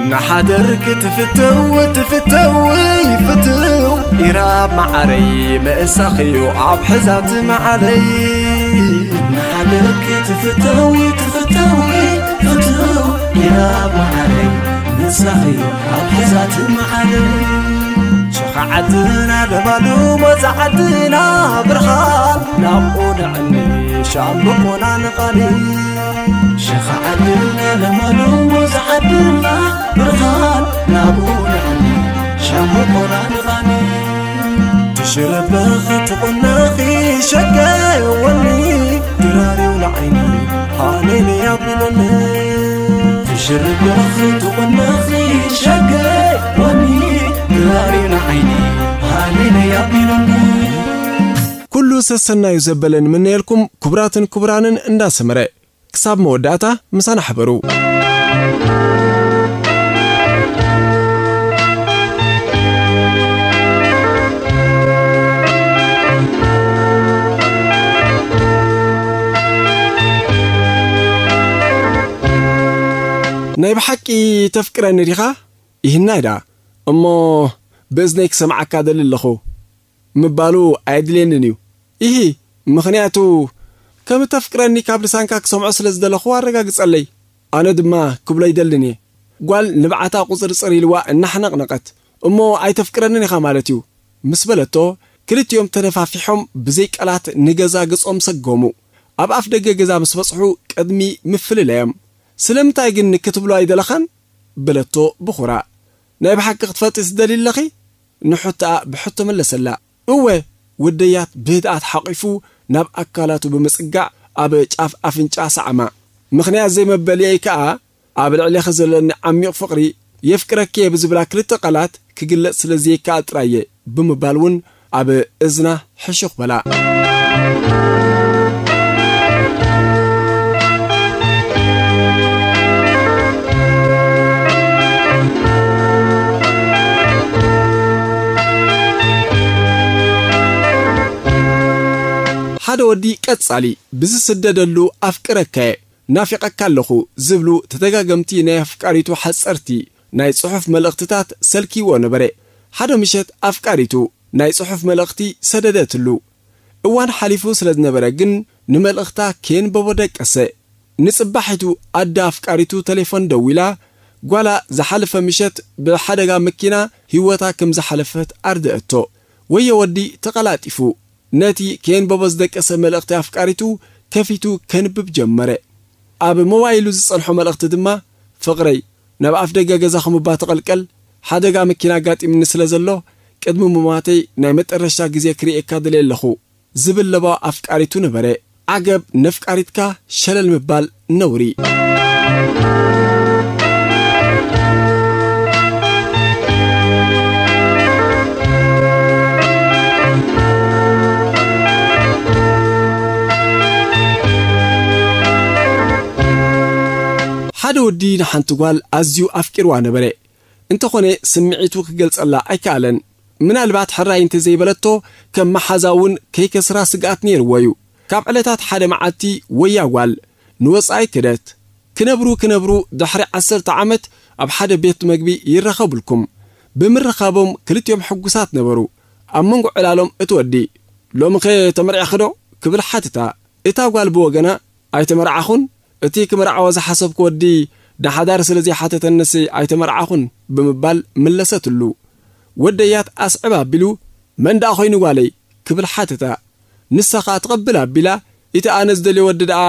ንሓደር ክትፍተው ትፍተው ፍትው ኢራብ መዓረይ ምእሳኽዩ ኣብ ሕዛት መዓለይ። ንሓደር ክትፍተው ትፍተው ፍትው ኢራብ መዓረይ ምእሳኽዩ ኣብ ሕዛት መዓለይ። ሸኻ ዓድና ለማሉ ሞዛ ዓድና ብርሃን ናብኡ ንዕኒ ሻምብቆና ንቓኒ። ሸኻ ዓድና ለማሉ ሞዛ ዓድና ብርሃን ናብኡ ንዕኒ ሻምብቆና ንቓኒ። ትሽረበኺ ትቑነኺ ሸገወኒ ድራሪው ንዓይኒ ሃሌሉያ ቢለኒ። ትሽርበኺ ትቑነኺ ሸገወኒ ድራሪው ንዓይኒ ሃሌሉያ ቢለኒ። ኩሉ ሰሰናዩ ዘበለ ንምነየልኩም ክቡራትን ክቡራንን እንዳሰመረ ክሳብ መወዳእታ ምሳና ሕበሩ። ናይ ብሓቂ ተፍቅረኒ ዲኻ? ይህናይ ደኣ እሞ ብእዝነይ ክሰምዓካ ደሊ ኣለኹ ምባሉ ኣየድልየንን እዩ። ኢሂ፣ ምኽንያቱ ከም እተፍቅረኒ ካብ ልሳንካ ክሰምዖ ስለ ዝደለኹ ኣረጋግጸለይ። ኣነ ድማ ክብሎ ይደልን እየ። ጓል ንብዓታ ቁጽርጽር ኢልዋ እናሕነቕነቐት፣ እሞ ኣይተፍቅረንን ኢኻ ማለት እዩ ምስ በለቶ፣ ክልቲኦም ተነፋፊሖም ብዘይ ቃላት ንገዛ ገጾም ሰጎሙ። ኣብ ኣፍ ደገ ገዛ ምስ በጽሑ ቅድሚ ምፍልለዮም፣ ስለምንታይ ግን ክትብሎ ኣይደለኻን? በለቶ ብኹራ። ናይ ብሓቂ ክትፈልጢ ትደልዪ ኣለኺ? ንሕቶኣ ብሕቶ መለሰላ። እወ፣ ወደያት ብህድኣት ሓቒፉ ናብ ኣካላቱ ብምጽጋዕ ኣብ ጫፍ ኣፍንጫ ሰዓማ። ምኽንያት ዘይመበልየይ ከኣ ኣብ ልዕሌኺ ዘለኒ ዓሚቕ ፍቕሪ የፍቅረኪ እየ ብዝብላ ክልተ ቃላት ክግለጽ ስለ ዘይከኣል ጥራይ እየ ብምባል እውን ኣብ እዝና ሕሹኽ በላ። ሓደ ወዲ ቀጻሊ ብዝስደደሉ ኣፍቅረካየ ናፊቐካ ኣለኹ ዝብሉ ተደጋገምቲ ናይ ኣፍቃሪቱ ሓጸርቲ ናይ ጽሑፍ መልእኽትታት ሰልኪዎ ነበረ። ሓደ ምሸት ኣፍቃሪቱ ናይ ጽሑፍ መልእኽቲ ሰደደትሉ። እዋን ሓሊፉ ስለ ዝነበረ ግን ንመልእኽታ ከየንበቦ ደቀሰ። ንጽባሒቱ ኣደ ኣፍቃሪቱ ተሌፎን ደዊላ ጓላ ዝሓለፈ ምሸት ብሓደጋ መኪና ህይወታ ከም ዝሓለፈት ኣርደእቶ። ወዮ ወዲ ተቐላጢፉ ነቲ ከየንበቦ ዝደቀሰ መልእኽቲ ኣፍቃሪቱ ከፊቱ ከንብብ ጀመረ። ኣብ ሞባይሉ ዝጸንሖ መልእኽቲ ድማ፣ ፍቕረይ፣ ናብ ኣፍ ደገ ገዛኹም እባ ተቐልቀል፣ ሓደጋ መኪና ኣጋጢምኒ ስለ ዘሎ፣ ቅድሚ ምሟተይ ናይ መጠረሽታ ግዜ ክርእየካ ደልየ ኣለኹ፣ ዝብል ለባው ኣፍቃሪቱ ነበረ። ዓገብ፣ ነፍቃሪትካ ሸለል ምባል ነውሪ። ሓደ ወዲ ንሓንቲ ጓል ኣዝዩ ኣፍቂርዋ ነበረ። እንተኾነ ስምዒቱ ክገልጸላ ኣይከኣለን። ምናልባት ሕራይ እንተዘይበለቶ ከም መሓዛ እውን ከይከስራ ስግኣት ነይርዎ እዩ። ካብ ዕለታት ሓደ መዓልቲ ወያ ጓል ንወጻኢ ክደት። ክነብሩ ክነብሩ ድሕሪ ዓሰርተ ዓመት ኣብ ሓደ ቤት መግቢ ይራኸቡልኩም። ብምርኻቦም ክልቲኦም ሕጉሳት ነበሩ። ኣብ መንጎ ዕላሎም እቲ ወዲ፣ "ሎምኸ ተመርዒኺ ዶ?" ክብል ሓተታ። እታ ጓል ብወገና፣ "ኣይተመርዓኹን፣ እቲ ክምርዓዎ ዝሓሰብኩ ወዲ ንሓዳር ስለ ዘይሓተተንስ ኣይተመርዓኹን" ብምባል ምለሰትሉ። ወደያት ኣስዕብ ኣቢሉ፣ "መን ደኣ ኾይኑ ጓለይ?" ክብል ሓተታ። ንሳ ኸኣ ትቐብል ኣቢላ፣ "እቲ ኣነ ዝደልዮ ወዲ ደኣ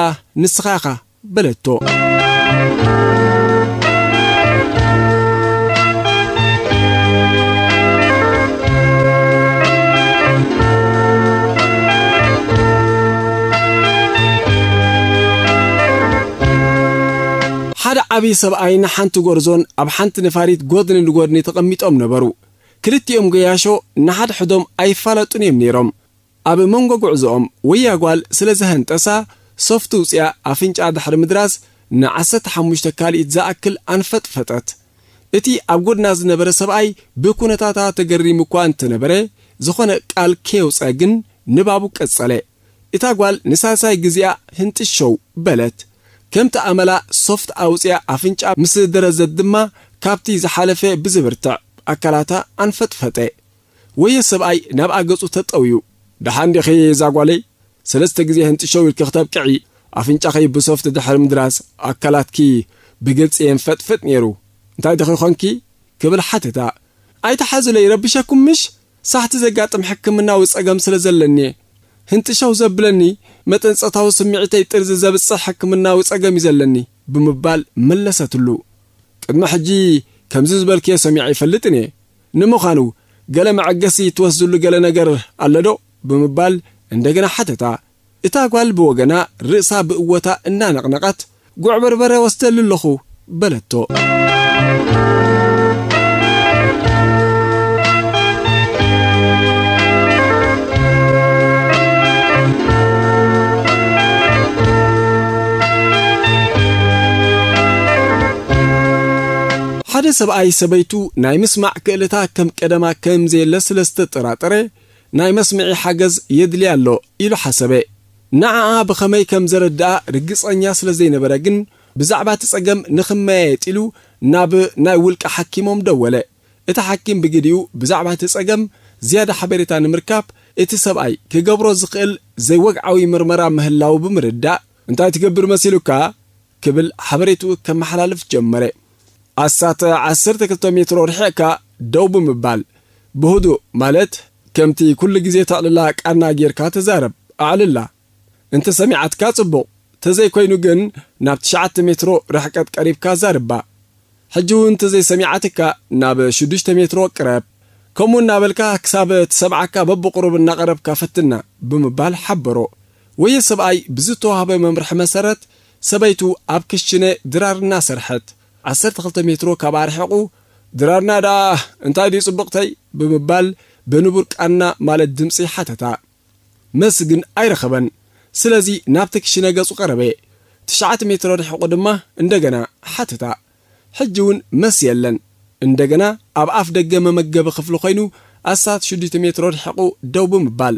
ንስኻ ኢኻ" በለቶ። ሓደ ዓብዪ ሰብኣይን ሓንቲ ጎርዞን ኣብ ሓንቲ ነፋሪት ጎድኒ ንጎድኒ ተቐሚጦም ነበሩ። ክልቲኦም ገያሾ ንሓድሕዶም ኣይፋለጡን እዮም ነይሮም። ኣብ መንጎ ጉዕዞኦም ወያ ጓል ስለ ዝሃንጠሳ ሶፍት ውጽያ ኣፍንጫ ድሕሪ ምድራስ ንዓሰርተ ሓሙሽተ ካልኢት ዝኣክል ኣንፈጥፈጠት። እቲ ኣብ ጎድና ዝነበረ ሰብኣይ ብኩነታታ ተገሪሙ እኳ እንተነበረ፣ ዝኾነ ቃል ከየውጸ ግን ንባቡ ቀጸለ። እታ ጓል ንሳልሳይ ግዜኣ ህንጥሸው በለት። ከምቲ ኣመላ ሶፍት ኣውጽያ ኣፍንጫ ምስ ደረዘት ድማ ካብቲ ዝሓለፈ ብዝብርትዕ ኣካላታ ኣንፈጥፈጠ። ወየ ሰብኣይ ናብኣ ገጹ ተጠውዩ። "ደሓን ዲኺ እዛ ጓለይ? ሰለስተ ግዜ ህንጥሸው ኢልኪ ክተብቅዒ፣ ኣፍንጫኺ ብሶፍት ድሕሪ ምድራስ ኣካላትኪ ብግልጺ የንፈጥፍጥ ነይሩ። እንታይ ዲኺ ኾንኪ?" ክብል ሓተታ። "ኣይትሓዙለይ፣ ረብሸኩም ምሽ? ሳሕቲ ዘጋጥም ሕክምናዊ ጸገም ስለ ዘለኒ፣ ህንጥሸው ዘብለኒ፣ መጠን ጾታዊ ስምዒተይ ጥርዚ ዘብጽሕ ሕክምናዊ ጸገም እዩ ዘለኒ" ብምባል መለሰትሉ። "ቅድሚ ሕጂ ከምዚ ዝበልክዮ ሰሚዐ ኣይፈልጥን እየ። ንምዃኑ፣ ገለ መዐገሲ ትወስድሉ ገለ ነገር ኣሎ ዶ?" ብምባል እንደገና ሓተታ። እታ ጓል ብወገና ርእሳ ብእወታ እናነቕነቐት፣ "ጉዕ በርበረ ወስደሉ ኣለኹ" በለቶ። ሓደ ሰብኣይ ሰበይቱ ናይ ምስማዕ ክእለታ ከም ቀደማ ከም ዘየለ ስለ ዝተጠራጠረ፣ ናይ መስምዒ ሓገዝ የድልያ ኣሎ ኢሉ ሓሰበ። ንዓኣ ብኸመይ ከም ዘረድኣ ርግጸኛ ስለ ዘይነበረ ግን፣ ብዛዕባ እቲ ጸገም ንኽመያየጥ ኢሉ ናብ ናይ ውልቂ ሓኪሞም ደወለ። እቲ ሓኪም ብግዲኡ ብዛዕባ እቲ ጸገም ዝያዳ ሓበሬታ ንምርካብ፣ እቲ ሰብኣይ ክገብሮ ዝኽእል ዘይወግዓዊ ምርመራ ምህላው ብምርዳእ፣ "እንታይ ትገብር መሲሉካ?" ክብል ሓበሬትኡ ከመሓላልፍ ጀመረ። ኣስታት ዓሰርተ ክልተ ሜትሮ ርሒቕካ ደው ብምባል፣ ብህዱእ፣ ማለት ከምቲ ኩሉ ግዜ ተዕልላ ቃና ጌርካ ተዛረብ፣ ኣዕልላ። እንተ ሰሚዓትካ ጽቡቕ፣ ተዘይኮይኑ ግን ናብ ትሽዓተ ሜትሮ ርሕቀት ቀሪብካ ዛርባ። ሕጂ እውን እንተ ዘይሰሚዓትካ ናብ ሽዱሽተ ሜትሮ ቅረብ። ከምኡ እናበልካ ክሳብ ትሰምዓካ በብቑሩብ እናቐረብካ ፈትና፣ ብምባል ሓበሮ። ወየ ሰብኣይ ብዝተዋህበ መምርሒ መሰረት ሰበይቱ ኣብ ክሽነ ድራር እናሰርሐት፣ ዓሰርተ ክልተ ሜትሮ ካብ ኣርሒቑ፣ "ድራርና ደኣ እንታይ ድዩ ጽቡቕተይ?" ብምባል ብንቡር ቃና ማለት ድምጺ ሓተታ። መስ ግን ኣይረኸበን። ስለዚ ናብቲ ክሽነ ገጹ ቀረበ። ትሽዓተ ሜትሮ ርሒቑ ድማ እንደገና ሓተታ። ሕጂ እውን መስ የለን። እንደገና ኣብ ኣፍ ደገ መመገቢ ክፍሊ ኮይኑ ኣስታት ሽዱሽተ ሜትሮ ርሒቑ ደው ብምባል፣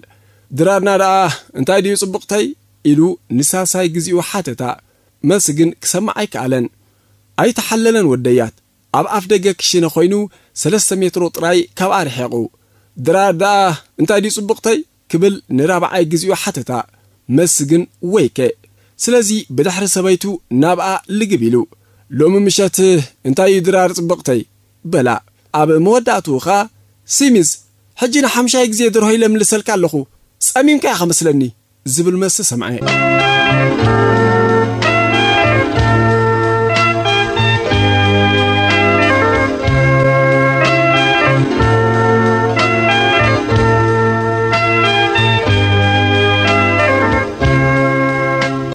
"ድራርና ደኣ እንታይ ድዩ ጽቡቕተይ?" ኢሉ ንሳልሳይ ግዜኡ ሓተታ። መስ ግን ክሰምዕ ኣይከኣለን። ኣይተሓለለን ወደያት። ኣብ ኣፍ ደገ ክሽነ ኮይኑ ሰለስተ ሜትሮ ጥራይ ካብኣ ርሒቑ፣ "ድራር ደኣ እንታይ ድዩ ጽቡቕተይ?" ክብል ንራብዓይ ግዜኡ ሓተታ። መስ ግን ወይከ። ስለዚ ብድሕሪ ሰበይቱ ናብኣ ልግብ ኢሉ፣ "ሎሚ ምሸት እንታይ እዩ ድራር ጽብቕተይ?" በላ። ኣብ መወዳእትኡ ኸኣ፣ "ሲሚዝ፣ ሕጂ ንሓምሻይ ግዜ ደርሆ ኢለ ምልሰልካ ኣለኹ። ጸሚምካ ኢኻ መስለኒ" ዝብል መስ ሰምዐ።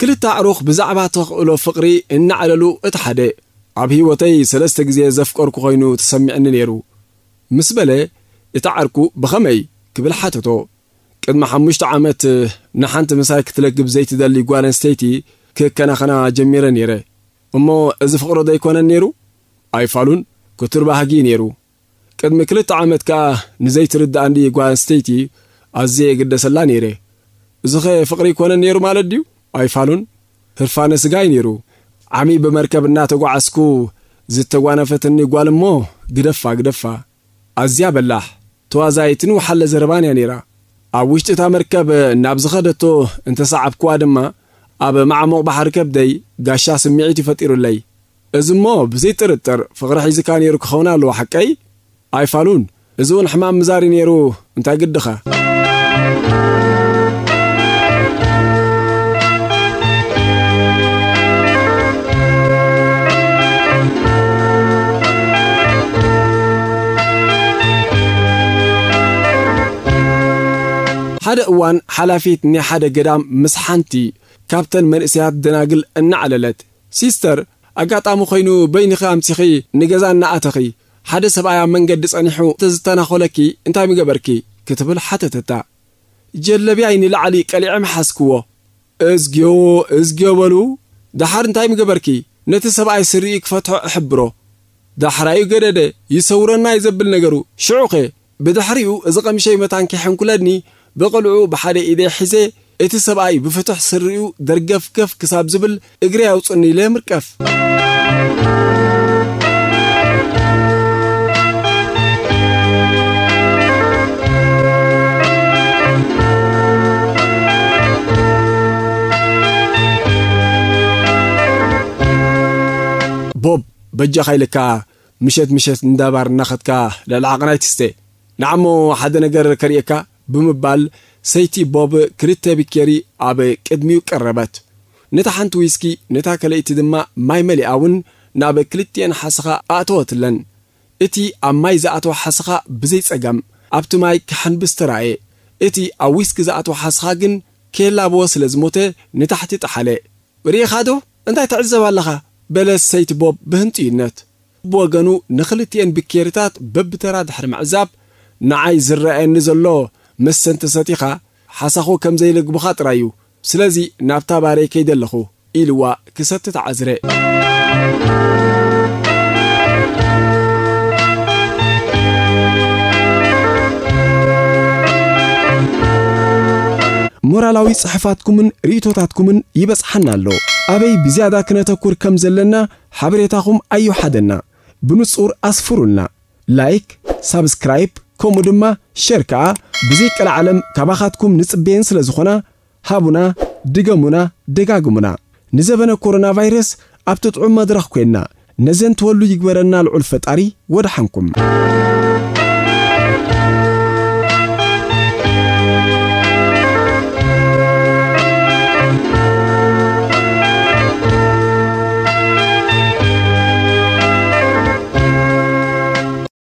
ክልተ ኣዕሩኽ ብዛዕባ ተኽእሎ ፍቕሪ እናዕለሉ፣ እቲ ሓደ፣ "ኣብ ህይወተይ ሰለስተ ግዜ ዘፍቀርኩ ኮይኑ ተሰሚዕኒ ነይሩ" ምስ በለ፣ እቲ ዓርኩ "ብኸመይ?" ክብል ሓተቶ። "ቅድሚ ሓሙሽተ ዓመት ንሓንቲ ምሳይ ክትለግብ ዘይትደሊ ጓል ኣንስተይቲ ክከናኸና ጀሚረ ነይረ። እሞ እዚ ፍቕሪ ዶ ኣይኮነን ነይሩ?" "ኣይፋሉን፣ ክቱር ባህጊ እዩ ነይሩ። ቅድሚ ክልተ ዓመት ከኣ ንዘይትርድኣኒ ጓል ኣንስተይቲ ኣዝየ የግደሰላ ነይረ። እዚኸ ፍቕሪ ኣይኮነን ነይሩ ማለት ድዩ?" "ኣይፋሉን፣ ህርፋነ ስጋ እዩ ነይሩ። ዓሚ ብመርከብ እናተጓዓዝኩ ዝተጓነፈትኒ ጓል እሞ ግደፋ፣ ግደፋ። ኣዝያ በላሕ፣ ተዋዛይትን ወሓለ ዘረባን እያ ነይራ። ኣብ ውሽጢ እታ መርከብ ናብ ዝኸደቶ እንተሰዓብኩዋ ድማ፣ ኣብ ማዕሙቕ ባሕሪ ከብደይ ጋሻ ስምዒት እዩ ፈጢሩለይ። እዚ እሞ ብዘይ ጥርጥር ፍቕሪ ሒዝካ ነይሩ ክኸውን ኣለዎ፣ ሓቀይ?" "ኣይፋሉን፣ እዚ እውን ሕማም ምዛር እዩ ነይሩ፣ እንታይ ግድኻ?" ሓደ እዋን ሓላፊት ናይ ሓደ ገዳም ምስ ሓንቲ ካብተን መንእሰያት ደናግል እናዓለለት፣ "ሲስተር፣ ኣጋጣሚ ኮይኑ በይንኺ ኣምሲኺ ንገዛ እናኣተኺ፣ ሓደ ሰብኣይ ኣብ መንገዲ ጸኒሑ እንተዝተናኾለኪ እንታይ ምገበርኪ?" ክትብል ሓተተታ። "ጀለብያይ ንላዕሊ ቀሊዐ ምሓዝክዎ።" "እዝግዮ፣ እዝግዮ በሉ። ደሓር እንታይ ምገበርኪ?" "ነቲ ሰብኣይ ስሪኡ ክፈትሖ እሕብሮ። ዳሕራዩ ገደደ፣ ይሰውረና እዩ ዘብል ነገሩ። ሽዑኸ?" "ብድሕሪኡ እዚ ቀምሸይ መታን ከይሕንኩለኒ፣ ብቕልዑ ብሓደ ኢደይ ሒዘ፣ እቲ ሰብኣይ ብፍትሕ ስሪኡ ደርገፍገፍ ክሳብ ዝብል እግረይ ኣውጽኒ ኢለ ምርቀፍ።" ቦብ፣ በጃኻ ኢለካ ምሸት ምሸት እንዳባር እናኸድካ ልዕሊ ዓቕን ኣይትስተ። ንዓሞ ሓደ ነገር ከርእየካ ብምባል ሰይቲ ቦብ ክልተ ቢኬሪ ኣብ ቅድሚኡ ቀረበት። ነታ ሓንቲ ዊስኪ፣ ነታ ከለይቲ ድማ ማይ መሊኣ እውን ናብ ክልቲኤን ሓሰኻ ኣእተወትለን። እቲ ኣብ ማይ ዝኣተወ ሓሰኻ ብዘይ ጸገም ኣብቲ ማይ ክሕንብስ ተራእየ። እቲ ኣብ ዊስኪ ዝኣተወ ሓሰኻ ግን ከየላበወ ስለ ዝሞተ ንታሕቲ ጠሓለ። "ርኢኻ ዶ? እንታይ ትዕዘብ ኣለኻ?" በለት ሰይቲ ቦብ ብህንጥዩነት። ብወገኑ ንኽልቲኤን ብኬሪታት በብተራ ድሕሪ ምዕዛብ፣ "ንዓይ ዝረኣየኒ ዘሎ መሰ እንተሰቲኻ ሓሳኹ ከም ዘይልግቡኻ ጥራይ እዩ። ስለዚ ናብታ ባረይ ከይደ ኣለኹ" ኢልዋ ክሰቲ ተዓዝረ። ሞራላዊ ጽሑፋትኩምን ርእይቶታትኩምን ይበጽሓና ኣሎ። ኣበይ ብዝያዳ ክነተኩር ከም ዘለና ሓበሬታኹም ኣይውሓደና። ብንጹር ኣስፍሩልና። ላይክ፣ ሳብስክራይብ፣ ከምኡ ድማ ሸር ከኣ ብዘይ ቀልዓለም ካባኻትኩም ንጽበየን ስለ ዝኾና፣ ሃቡና፣ ድገሙና፣ ደጋግሙና። ንዘበነ ኮሮና ቫይረስ ኣብቲ ጥዑም መድረኽ ኮይንና ነዘንትወሉ ይግበረና ልዑል ፈጣሪ። ወደሓንኩም።